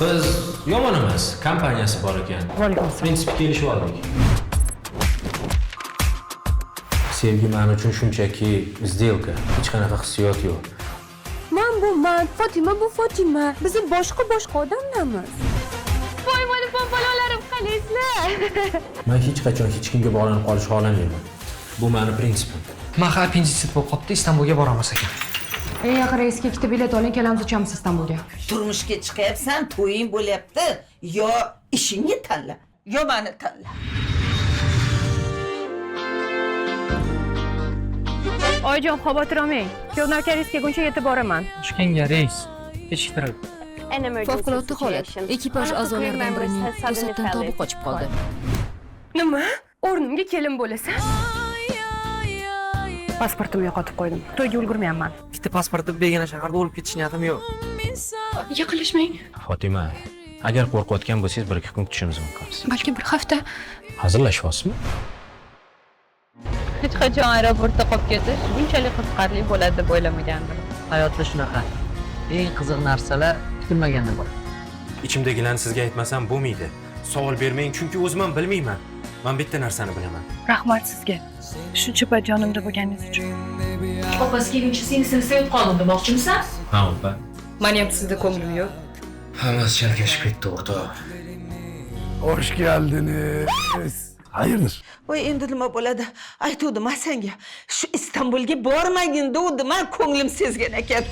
Qiz yomon emas, kompaniyasi bor ekan. Vaalaykum assalom. Prinsip kelishib oldik. Sevgi men uchun shunchaki сделка, hech qanaqa hissiyot yo'q. Man bu man, Fotima bu Fotima. Biz boshqa boshqa odamlarmiz. Voy, mani pompalolarim, qalaysizlar? Men hech qachon hech kimga bog'lanib qolishni xohlamayman. Bu meni prinsipim. Maha appenditsit bo'lib qolibdi, Istanbulga boramiz ekan. Eng yaqin reysga ikkita bilet oling, kelamiz, uchamiz Istanbulga. Turmushga chiqyapsan, to'ying bo'lyapti. Yo ishingni tanla, yo mani tanla. Oyijon, xavotir olmang. Kuyov navkar kelguncha yetib boraman. Uchganga reys kechiktirildi. Favqulodda holat. Ekipaj a'zolaridan birining to'satdan tobi qochib qoldi. Nima? O'rnimga kelin bo'lasan? Pasportimni yo'qotib qo'ydim. To'yga ulgurmayapman. Bitta pasportni begona shaharda o'lib ketish niyatim yo'q. Yaqinlashmang. Fotima, agar qo'rqayotgan bo'lsangiz, 1-2 kun kutishimiz mumkin. Balki bir hafta. Hazillashyapsizmi? Hech qachon aeroportda qolib ketish bunchalik qiziqarli bo'ladi deb o'ylamagandim. Hayotda shunaqa. Eng qiziq narsalar kutilmaganda bo'ladi. Ichimdagilarni sizga aytmasam bo'lmaydi. Savol bermang, chunki o'zim ham bilmayman. Men bitta narsani bilaman. Rahmat sizga. Shuncha payt yonimda bo'lganingiz uchun. Opasi kelguncha singlisini sevib qoldim demoqchimisan? Ha, opa. Mani ham sizda ko'nglim yo'q. Hammasi chalkashib ketdi, o'rtoq. Hoş geldiniz. Hayırdır? Voy, endi nima bo'ladi? Aytuvdim a senga. Shu Istanbulga bormagin degdim, a ko'nglim sezgan ekan.